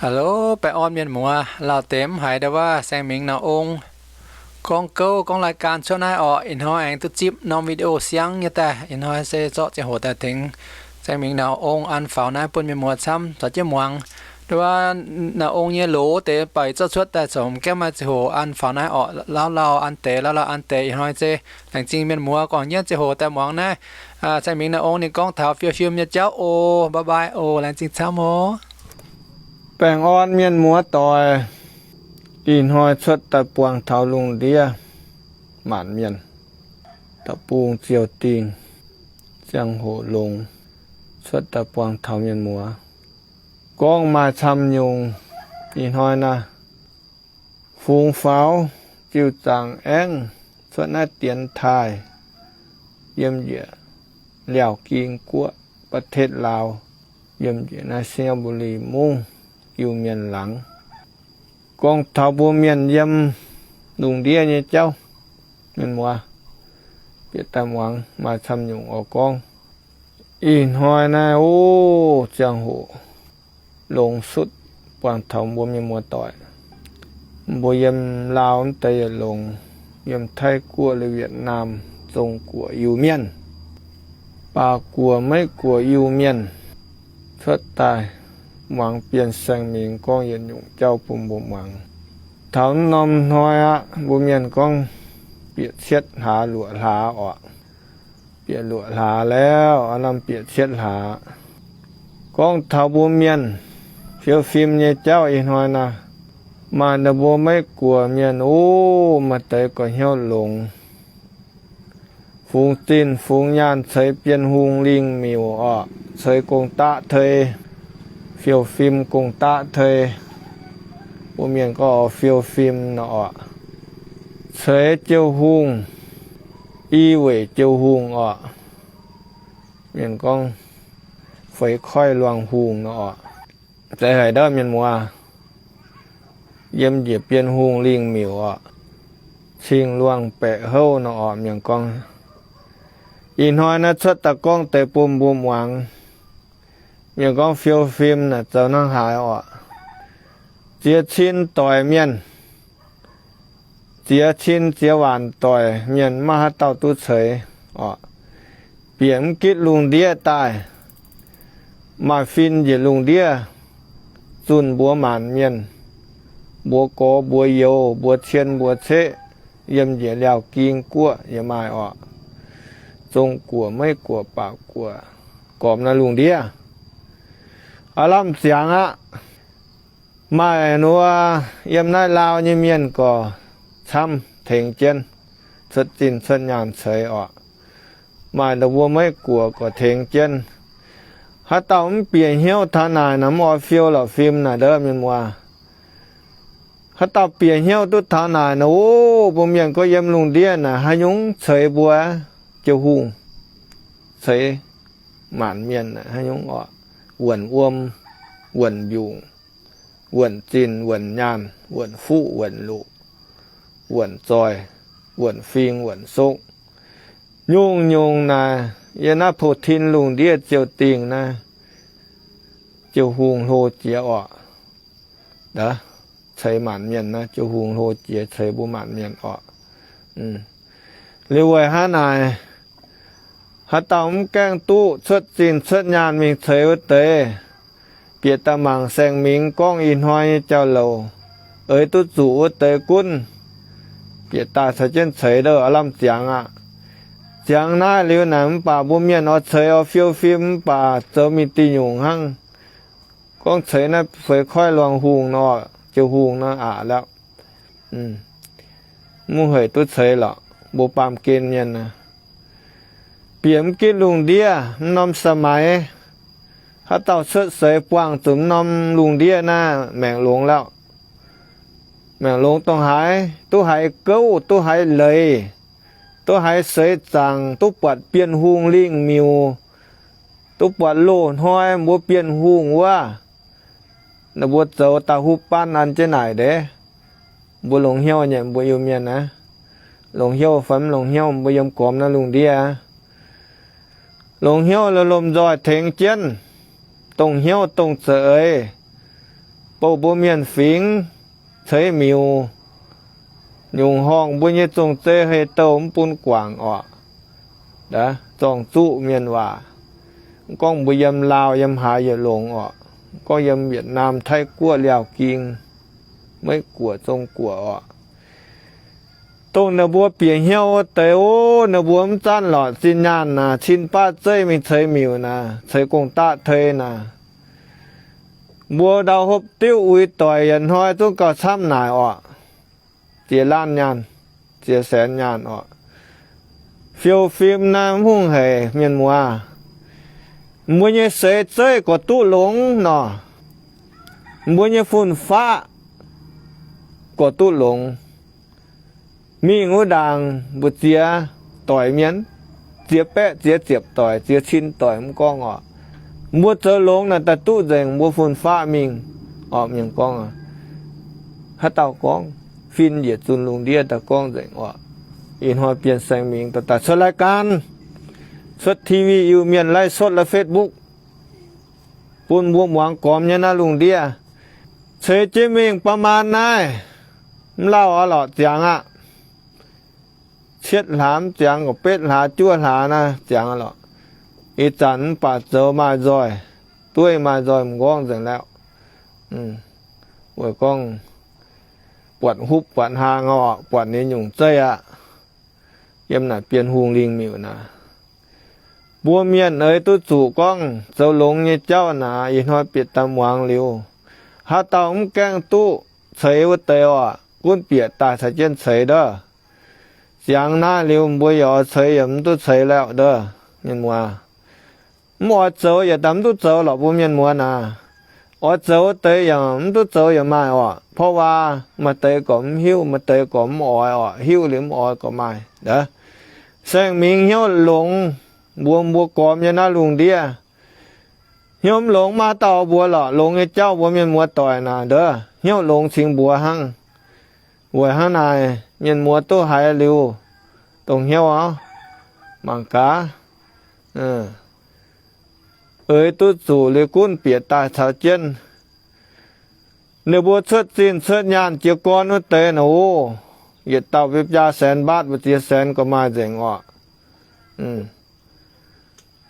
Hello, baengh orn mienh muoz. Lauh deix mv haiz ndau wuov Saeng Mingx Nauz Ong gorngv gouv gorngv รายการ cuotv naaiv orqc. Ih hnoi aengx duqv zipv norm video siang nyei daaih. Ih hnoi se zorqv ziangh hoc daaih tengx Saeng Mingx Nauz Ong an faaux naaiv bun mienh muoz camv caux jienv muangx. Ndau wuov Nauz Ong nyei loz deix baac zorqv cuotv daaih zoux mv gaengh maaih ziangh hoc an faaux naaiv orqc. Lauh lauh an deix, lauh lauh an deix. Ih hnoi se laengz zingh mienh muoz guangc jienv ziangh hoc daaih muangx naaiv Saeng Mingx Nauz Ong ninh gorngv taux fiou fim nyei jauv oc. Bye bye oc. Laengz zingh camv oc. Baengh orn mienh muoz doic. Ih hnoi cuotv daaih buangh taux lungh ndiev maanc mienh, da'bung ziouc dingh, ziangh hoc longx, cuotv daaih buangh taux mienh muoz. Gorngv maaih camv nyungc. Ih hnoi naaiv fungx faaux ziuc zaangc aengx cuotv naaiv dienx taaih yiem njiec Liaauc Ging Guoqv ประเทศลาว, yiem njiec naaiv ไชยบุรี mungv Iu-Mienh laangz. Gorngv taux mbuo mienh yiem lungh ndiev nyei jauv, mienh muoz bieqc daaih muangx maaih camv nyungc oix gorngv. Ih hnoi naaiv, o, ziangh hoc longx sutv buangh taux mbuo mienh muoz doic. Mbuo yiem Laauv mv deix yietc longx, yiem Taiv Guoqv, Lietc Naamh, Zong Guoqv, Iu-Mienh, Baac Guoqv, Meiv Guoqv, Iu-Mienh cuotv daaih muangx Bienh Saeng Mingx gorngv yietc nyungc jauv bun mbuo muangx. Taux norm hnoi aqv, mbuo mienh gorngv bieqc cietv hlaax luoqc hlaax orqc. Bieqc luoqc hlaax lauh, aav lamh bieqc cietv hlaax. Gorngv taux mbuo mienh fiou fim nyei jauv ih hnoi naaiv, maaih ndau mbuo Meiv Guoqv mienh, o, maaih deix gorx-hnyouv longx, fungx zinh fungx nyaanh ceix Bienh Hungh lingh miuc orqc, ceix gong-daqv tei, fiou fim gong-daqv tei. Mbuo mienh gorngv oix fiou fim nor orqc. Ceix Jiou Hungh, i weic Jiou Hungh orqc. Mienh gorngv feix koiv luangh hungh nor orqc. Zeiz haic ndorv mienh muoz. Yiem njiec Bienh Hungh lingh miuc orqc, cing luangh baeqc houv nor orqc. Mienh gorngv, ih hnoi naaiv cuotv daaih gorngv deix bun mbuo muangx. Mienh gorngv fiou fim naaic zoux hnangv haaix orqc. Ziex cin doic mienh, ziex cin ziex waanc doic mienh maiv haaix dauh duqv ceix orqc. Bieqc mv gitv lungh ndiev daaih, maaih fin njiec lungh ndiev zunh mbuox maanc mienh, mbuox gorx mbuox youz, mbuox cien mbuox ceqv, yiem njiec Liaauc Ging Guoqv yaac maaih orqc. Zong Guoqv, Meiv Guoqv, Baac Guoqv, gormx naaiv lungh ndiev aav lamh ziangx aqv. Maaih nduov yiem naaiv Laauv nyei mienh gorx camv tengx jienv, cuotv zinh cuotv nyaanh ceix orqc. Maaih ndau mbuo Meiv Guoqv gorx tengx jienv. Haaix dauh mv bieqc hnyouv taux naaic naaic, mv oix fiou lorqc fim naaic ndov mienh muoz. Haaix dauh bieqc hnyouv duqv taux naaic naaic, o, mbuo mienh gorngv yiem lungh ndiev naaic haaix nyungc ceix mbuo Jiou Hungh, ceix maanc mienh naaic haaix nyungc orqc. Wuonc wuom, wuonc mbiungc, wuonc zinh, wuonc nyaanh, wuonc fuqv, wuonc loqc, wuonc zoih, wuonc fing, wuonc sokv, nyungc-nyungc naaic yiem naaiv pou-tin lungh ndiev ziouc dingh naaiv Jiou Hungh hlo jiex orqc. Ceix maanc mienh naaiv, Jiou Hungh hlo jiex ceix mbuo maanc mienh orqc. Liuz weic hnangv naaic, haaix dauh mv gaengh duqv cuotv zinh cuotv nyaanh mingh ceix wuov deix, bieqc daaih mangc Saeng Mingx gorngv ih hnoi nyei jauv-louc, eix duqv zuqc wuov deix gunv bieqc daaih caux jienv ceix ndouh aav lamh ziangx aqv. Ziangx naaiv liuz naaic mv baac mbuo mienh oix ceix oix fiou fim mv baac zoux mingh diuh nyungc hnangv. Gorngv ceix naaiv feix koiv luangh hungh nor, Jiou Hungh nor aqc lauh. Mv heic duqv ceix lorqc, mbuo baamh gen mienh aac. Bieqc mv gitv lungh ndiev mv norm สมัย, haaix dauh cuotv seix buangh zuqc mv norm lungh ndiev naaiv maengc longx lauh. Maengc longx dongh haaix, duqv haiz gouv, duqv haiz leiz, duqv haiz seix zaangc, duqv buatc Bienh Hungh lingh miuc, duqv buatc loz-hnoi mbuo Bienh Hungh wuov. Naaiv mbuo zoux da'huv baan an jienv naaic deix, mbuo longx hnyouv nyei mbuo Iu-Mienh aav. Longx hnyouv fai mv longx hnyouv mbuo yiem gormx naaiv lungh ndiev aav. Longx hnyouv lomh nzoih tengx jienv, dongh hnyouv dongh za'eix, bouh mbuo mienh fingx ceix miuc, nyungc horngh mbuo nyei zong-zei hei douh mv bun guangc orqc. Zorng-zuqv mienh waac, mv gorngv mbuo yiem Laauh yiem haaix yietc longx orqc, gorngv yiem Yietc Naamh, Taiv Guoqv, Liaauh Ging, Meiv Guoqv, Zong Guoqv orqc. Dongh ninh mbuo bieqc hnyouv wuov deix, o, ninh mbuo mv zanc lorqc, zinh nyaanh naaic cin baav zeiv mingh ceix miuc naaic, ceix gong-daqv tei naaic, mbuo ndau hopv diuv uix doic yietc hnoi zungv gauh camv naaic orqc. Ziex laanh nyaanh, ziex saenx nyaanh orqc. Fiou fim naaiv mv hungh haic mienh muoz. Mbuo nyei seix zeiv gorqv duqv longx nor, mbuo nyei fun-faqv gorqv duqv longx. Mingh wuov ndaangc mbu'ziex doic mienh, ziex baeqv ziex ziepc doic, ziex cin doic mv gorngv orqc, mbuo zoux longx naaic daaih duqv nzengc mbuo fun-faqv mingh orqc. Mienh gorngv, haaix dauh gorngv? Fin njiec zunh lungh ndiev daaih gorngv nzengc orqc. Ih hnoi Bienh Saeng Mingh daaih cuotv รายการ, cuotv ทีวี Iu-Mienh ไลฟ์สด la'Facebook bun mbuo muangx gormx nyei naaiv lungh ndiev. Ceix jienv mingh ประมาณ naaiv, mv lauh aqv lorqc, ziangx aqv. Cietv hlaax mv ziangx, gorqv betv hlaax, juov hlaax naaiv ziangx lorqc. Ih zanc mv baac zoux maaih nzoih, dueiv maaih nzoih m'nqorngv nzengc laauh. Weic gorngv buatc hupv buatc hlaang orqc, buatc ninh nyungc zeiv aqv. Yiem naaic Bienh Hungh lingh miuc naaic, mbuo mienh eix duqv zuqc gorngv zoux longx nyei jauv naaic, ih hnoi bieqc daaih muangx liuz, haaix dauh mv gaengh duqv ceix wuov deix orqc, gunv bieqc daaih caux jienv ceix ndov. Ziangx naaiv liuz mbuo yaac oix ceix yaac mv duqv ceix laauh ndov. Mienh muoz, mv oix zoux yaac daaih mv duqv zoux lorqc mbuo mienh muoz naaic. Oix zoux wuov deix yaac mv duqv zoux yaac maaih orqc. เพราะว่า maaih deix gorqv mv hiuv, maaih deix gorqv mv oix orqc. Hiuv liuz mv oix gorqv maaih ndov. Saeng Mingh hnyouv longx, mbuo mbuo gormx nyei naaiv lungh ndiev, hnyouv mv longx maiv dauh mbuox lorqc. Longx nyei jauv mbuo mienh muoz doic naaic ndov, hnyouv longx cingx mbuox hnangv. Weic hnangv naaic mienh muoz duqv haiz liuz dongh hnyouv orqc, mangc gaax. Eix duqv zuqc liuz gunv bieqc daaih caux jienv. Ninh mbuo cuotv zinh cuotv nyaanh jiez gorn wuov deix naaic, o, yietc dauh biaa biaa saenx mbaatv, mbu'ziex saenx gorqv maaih nzengc orqc.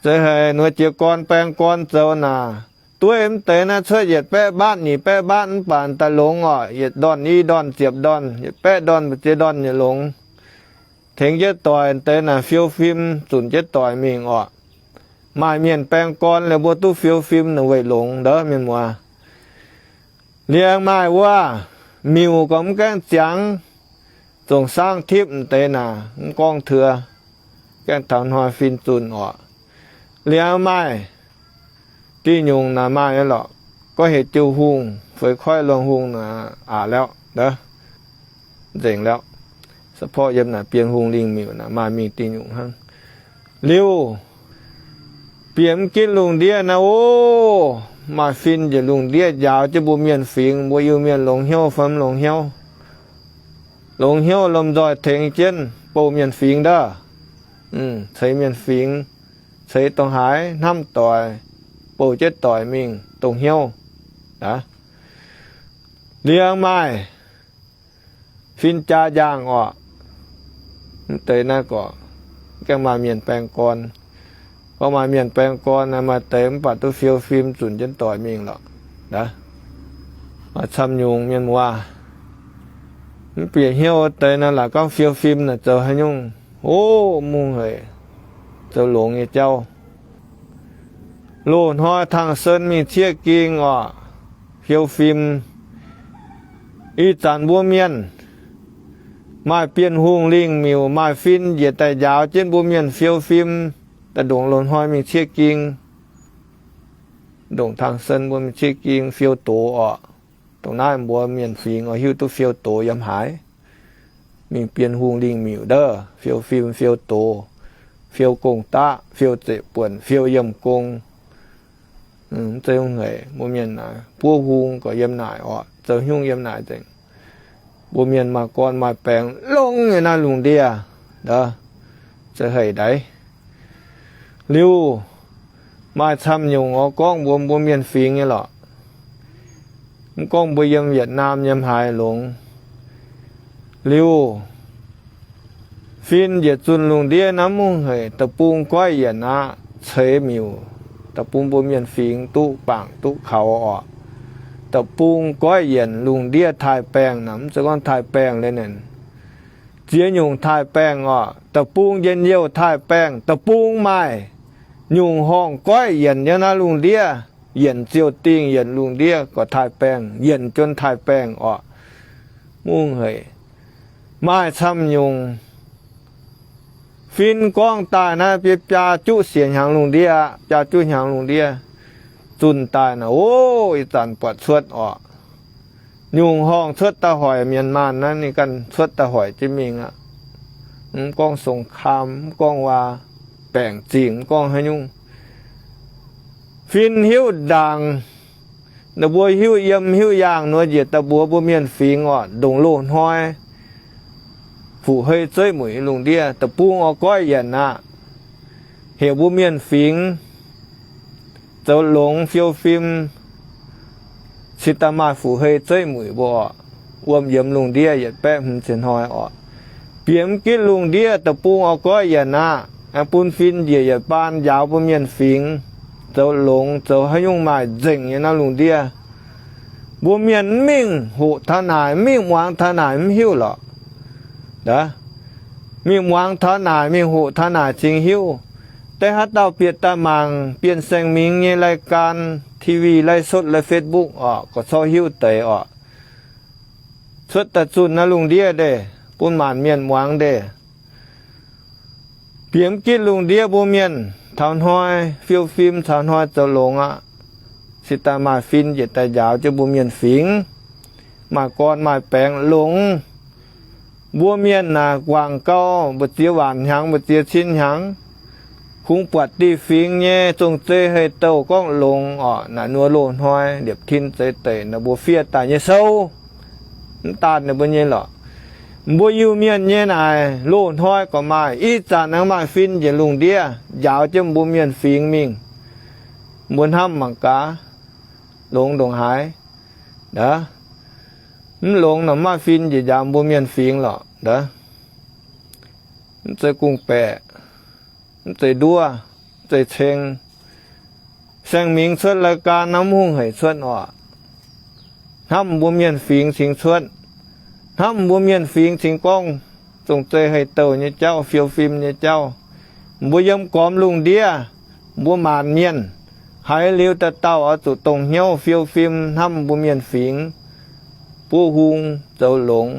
Zeiz haic, ninh mbuo jiez gorn baeng gorn zoux naaic, dueiv mv deix naaiv cuotv yietc baeqv mbaatv nyic baeqv mbaatv mv baac daaih longx orqc. Yietc ndorn i ndorn ziepc ndorn, yietc baeqv ndorn mbu'ziex ndorn yietc longx. Tengx jienv doic deix naaic fiou fim zunc jienv doic mingh orqc. Maaih mienh baeng gorn liuz mbuo duqv fiou fim naaic weic longx ndov mienh muoz. Liangx maaih wuov, miuc gorqv mv gaengh ziangx, zongc saangv tipv deix naaic mv gorngv teu, gaengh taux hnoi fin zunh orqc. Liangx maaih, diuh nyungc naaic maaih lorqc, gorngv heuc jiu hungh, feix koiv luangh hungh naaic aqc laauh, nzengc laauh. Support yiem naaic Bienh Hungh lingh miuc naaic maaih mingh diuh nyungc hnangv. Liuz, bieqc mv gitv lungh ndiev naaiv, o, maaih fin njiec lungh ndiev njaaux jienv mbuo mienh fingx, mbuo Iu-Mienh longx hnyouv fai mv longx hnyouv? Longx hnyouv lomh nzoih tengx jienv bouh mienh fingx ndov. Ceix mienh fingx, ceix dongh haaix hnamv doic, bouh jienv doic mingh dongh hnyouv. Liangx maaih fin jaa njaangh orqc. Mv deix naaiv gorqv, gaengh maaih mienh baeng gorn. Gorngv maaih mienh baeng gorn naaic, maaih deix mv baac duqv fiou fim zunc jienv doic mingh lorqc. Maaih camv nyungc mienh muoz, mv bieqc hnyouv wuov deix naaic, laaic gorngv fiou fim naaic zoux haaix nyungc? O, mungh haic, zoux longx nyei jauv. Loz-hnoi tangh sen mingh ciev ging orqc, fiou fim. Ih zanc mbuo mienh maaih Bienh Hungh lingh miuc, maaih fin njiec daaih njaaux jienv mbuo mienh fiou fim, daaih ndongc loz-hnoi mingh ciev ging, ndongc tangh sen mbuo mingh ciev ging fiou doz orqc. Dongh naaiv mbuo mienh fingx oix hiuv duqv fiou doz yiem haaix. Mingh Bienh Hungh lingh miuc ndov, fiou fim, fiou doz, fiou gong-daqv, fiou zeqc-buonc, fiou yiem gong. Mv zeiz hungh hec, mbuo mienh naaic buov hung gorqv yiem naaic orqc, zoux haaix nyungc yiem naaic nzengc. Mbuo mienh maaih gorn maaih baengx longx nyei naaiv lungh ndiev, ndov, zeiz hec ndaix. Liuz, maaih camv nyungc oix gorngv mbuox mbuo mienh fingx nyei lorqc. Mv gorngv mbuo yiem Yietc Naamh nyei haaix longx, liuz fin njiec zunh lungh ndiev naaiv mungv hec, da'bung goiv yienc aqv, ceix miuc, da'bung mbuo mienh fingx duqv bangc duqv kaux orqc. Da'bung goiv yienc lungh ndiev taaih baengh naaic, mv zeiz gorngv taaih baengh leiz-latc, ziex nyungc taaih baengh orqc. Da'bung njien-youh taaih baengh, da'bung maaih nyungc horngh goiv yienc nyei naaiv lungh ndiev, yienc ziouh dingh, yienc lungh ndiev gorqv taaih baengh, yienc juon taaih baengh orqc. Mungv hec, maaih camv nyungc fin gorngv daaih naaiv biaa, biaa juqv siec hnyangx lungh ndiev aqv, biaa juqv hnyangx lungh ndiev zunh daaih naaic, o, ih zanc buatc cuotv orqc. Nyungc horngh cuotv daaih hoic mienh maanh naaiv, ninh ganh cuotv daaih hoic jienv mingh aqv. Mv gorngv สงคราม, mv gorngv waac, baengc zingh, mv gorngv haaix nyungc, fin hiuv ndaangc, ninh mbuo hiuv yiem hiuv yaangh nor njiec daaih mbuox mbuo mienh fingx orqc, ndongc loz-hnoi fuqv-hei zeiv mueic lungh ndiev da'bung oix goiv yienc aqv. Heuc mbuo mienh fingx zoux longx fiou fim, cingx daaih maaih fuqv-hei zeiv mueic mbuo orqc, wuom yiemx lungh ndiev yietc baeqv hmz ziepc hnoi orqc. Bieqc mv gitv lungh ndiev da'bung oix goiv yienc aqv. Bun fin njiec yietc baan njaaux mbuo mienh fingx zoux longx, zoux haaix nyungc maaih nzengc nyei naaiv lungh ndiev. Mbuo mienh mv mingh hoqc taux naaic, mv mingh muangx taux naaic mv hiuv lorqc. Mingh muangx taux naaic, mingh hoqc taux naaic cingx hiuv. Deix haaix dauh bieqc daaih mangc Bienh Saeng Mingx nyei รายการ TV ไลฟ์สด leh Facebook orqc, gorqv-corc hiuv deix orqc. Cuotv daaih zunh naaiv lungh ndiev deix bun maanc mienh muangx deix. Bieqc mv gitv lungh ndiev mbuo mienh taux hnoi fiou fim, taux hnoi zoux longx aqv. Cingx daaih maaih fin njiec daaih njaaux jienv mbuo mienh fingx, maaih gorn maaih baengx longx. Mbuo mienh naaic guangc gau, mbu'ziex waanc hnyangx, mbu'ziex cin hnyangx, kungx buatc diuh fingx nyei zong-zei hei-douh gorngv longx orqc. Naaic nor loz-hnoi liepc tin zeix deic naaic mbuo fiev daaih nyei sou, mv daanh ninh mbuo nyei lorqc. Mbuo Iu-Mienh nyei naaic loz-hnoi gorqv maaih. Ih zanc aengx maaih fin njiec lungh ndiev njaaux jienv mbuo mienh fingx mingh. Mbuo hnamv mangc gaax, longx ndongc haaix. Mv longx nor maaih fin njiec njaaux mbuo mienh fingx lorqc. Mv zeiz gong-baeqc, mv zeiz nduov, mv zeiz ceng. Saeng Mingx cuotv รายการ naaiv mv hungh hec cuotv orqc. Hnamv mbuo mienh fingx cingx cuotv. Hnamv mbuo mienh fingx cingx gorngv zong-zei hei-douh nyei jauv, fiou fim nyei jauv. Mbuo yiem gormx lungh ndiev, mbuo maanc mienh haiz liuz dauh dauh oix zuqc dongh hnyouv fiou fim hnamv mbuo mienh fingx, buov hung zoux longx,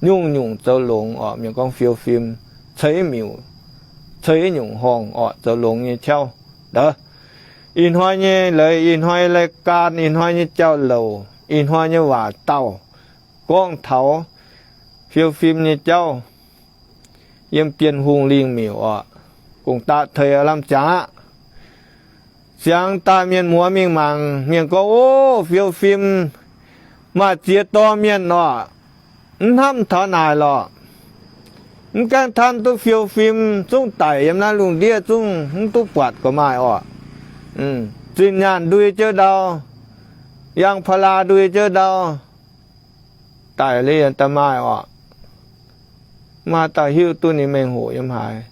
nyungc-nyungc zoux longx orqc. Mienh gorngv fiou fim, ceix miuc, ceix nyungc horngh orqc, zoux longx nyei qauv. Ih hnoi nyei leiz, ih hnoi รายการ, ih hnoi nyei jauv-louc, ih hnoi nyei waac dauh gorngv taux fiou fim nyei jauv yiem Bienh Hungh lingh miuc orqc. Gong-daqv teix lamh ziangx aqv. Ziangx daaih mienh muoz mingh mangc, mienh gorngv, O, fiou fim maaih ziex dorh mienh orqc. Mv hnamv taux naaic lorqc. Mv gaengh hnamv duqv fiou fim zungv daic yiem naaiv lungh ndiev zungv mv duqv buatc gorqv maaih orqc. Zinh nyaanh ndui jienv ndau, yangh paalaa ndui jienv ndau, daic liuz daaih maaih orqc. Maaih dauh hiuv duqv ninh mengh hoc yiem haaix.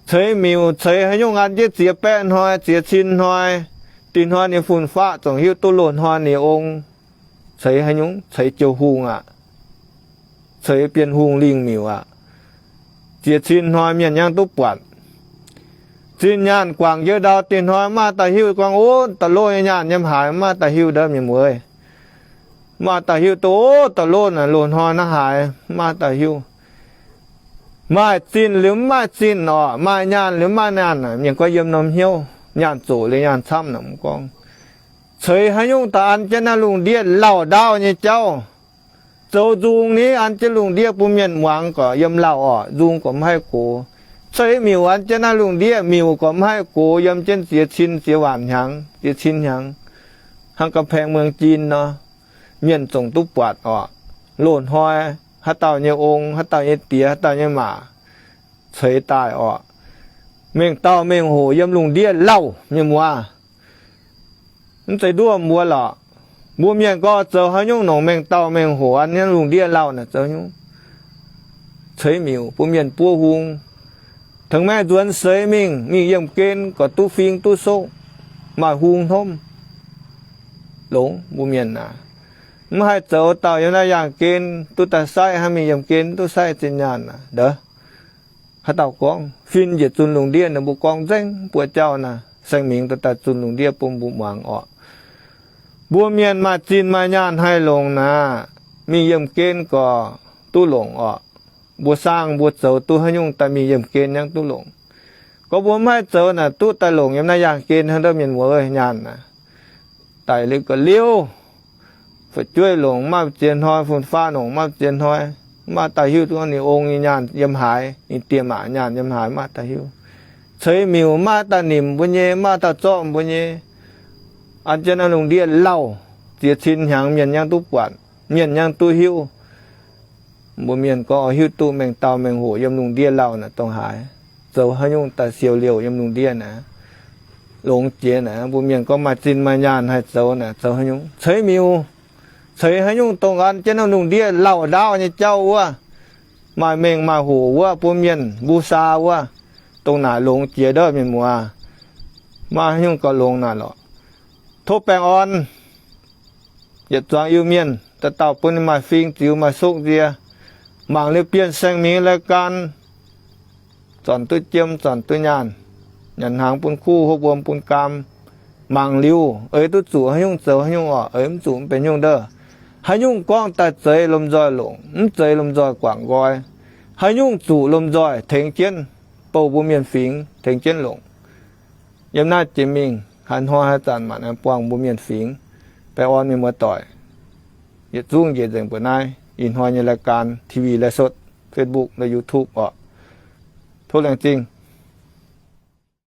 Ceix miuc ceix haaix nyungc an jienv ziex baeqv hnoi, ziex cin hnoi, dih hnoi ninh fun-faqv zongc hiuv duqv loz-hnoi ninh ong. Ceix haaix nyungc? Ceix jiou hungh aqv. Ceix Bienh Hungh lingh miuc aqv. Ziex cin hnoi mienh nyangv duqv buatc. Zinh nyaanh guangc jienv ndau, dih hnoi maaih dauh hiuv gorngv, O, da'lov nyei nyaanh yiem haaix, maaih dauh hiuv ndau, mienh muoz. Maaih dauh hiuv duqv, O, da'lov naaic loz-hnoi naaiv haaix, maaih dauh hiuv. Maaih zinh liuz mv maaih zinh orqc, maaih nyaanh liuz mv maaih nyaanh aqv. Mienh gorngv yiem norm hnyouv, nyaanh zoqc liuz nyaanh camv naaic mv gorngv. Ceix haaix nyungc daaih an jienv naaiv lungh ndiev lauh ndaauv nyei jauv. Zoux nzung ni an jienv lungh ndiev bun mienh muangx gorqv yiem lauh orqc, nzung gorqv mv haih gox. Ceix miuc an jienv naaiv lungh ndiev, miuc gorqv mv haih gox, yiem jienv ziex cin ziex waanc hnyangx, ziex cin hnyangx. Hnangv กำแพงเมืองจีน nor, mienh zongc duqv buatc orqc. Loz-hnoi haaix dauh nyei ong, haaix dauh nyei diex, haaix dauh nyei maac ceix daaih orqc. Mengh dauh mengh hoc yiem lungh ndiev lauh, mienh muoz. Mv zeiz nduov mbuo lorqc. Mbuo mienh gorngv zoux haaix nyungc longc mengh dauh mengh hoc an hnyouv lungh ndiev lauh naaic zoux nyungc ceix miuc bun mienh buov hung. Tengx maiv nzuonx seix mingh, mingh yiemh gen gorqv duqv fing duqv soqv, maaih hung hnomv. Longx mbuo mienh aac, mv haih zoux dauh yiem naaiv yaangh gen duqv daaih saiv, hnangv mingh yiemh gen duqv saiv zinh nyaanh aac. Ndov, haaix dauh gorngv? Fin njiec zunh lungh ndiev naaic, mbuo gorngv nzengc buoz-jauv naaic, saeng-mingx duqv daaih zunh lungh ndiev bun mbuo muangx orqc. Mbuo mienh maaih zinh maaih nyaanh haih longc naaic, mingh yiemh gen gorqv duqv longc orqc. Mbuo saangv mbuo zoux duqv haaix nyungc daaih mingh yiemh gen nyangv duqv longc. Gorngv mbuo mv haih zoux naaic, duqv daaih longc yiem naaiv yaangh gen hnangv ndov, mienh muoz nyaanh naaic. Daic liuz ga'liouh, fu'jueiv longc maiv ziex hnoi, fun-faqv longc maiv ziex hnoi, maiv dauh hiuv duqv ninh ong nyei nyaanh yiem haaix, ninh diex maac nyaanh yiem haaix, maiv dauh hiuv. Ceix miuc maiv dauh nimc mbuo nyei, maiv dauh zorqv mbuo nyei. An jienv naaiv lungh ndiev lauh, ziex cin hnyangx mienh nyangv duqv buatc, mienh nyangv duqv hiuv. Mbuo mienh gorngv oix hiuv duqv mengh dauh mengh hoc yiem lungh ndiev lauh naaic dongh haaix, zoux haaix nyungc daaih siou liouh yiem lungh ndiev naaic, longx jiex naaic. Mbuo mienh gorngv maaih zinh maaih nyaanh haih zoux naaic, zoux haaix nyungc? Ceix miuc. Ceix haaix nyungc dongh an jienv naaiv lungh ndiev lauh ndaauv nyei jauv wuov, maaih mengh maaih hoc wuov, bun mienh mbuo saa wuov, dongh naaic longx jiex ndov, mienh muoz. Maaih haaix nyungc gauh longx naaic lorqc. Tov baengh orn yietc zuangx Iu-Mienh dauh dauh bun ninh maaih fing ziux maaih sokv nzie. Mangc liuz Bienh Saeng Mingh รายการ zornc duqv jiem zornc duqv nyaanh, nyanc hnaangx bun kuv, hopv wuom bun gaam. Mangc liuz eix duqv zuqc haaix nyungc zoux haaix nyungc orqc, eix mv zuqc mv benx nyungc ndov. Haaix nyungc gorngv daaih zeiz lomh nzoih longc, mv zeiz lomh nzoih guangc nqoi. Haaix nyungc zuqc lomh nzoih tengx jienv bouh mbuo mienh fingx, tengx jienv longc. Yiem naaiv jiex mingh haaix hnoi haaix zanc maanc aengx buangh mbuo mienh fingx. Baengh orn mienh muoz-doic, yietc zungv njiec nzengc mbuoqc naaiv ih hnoi nyei รายการ TV ไลฟ์สด Facebook และ YouTube orqc. Tov laengz zingh.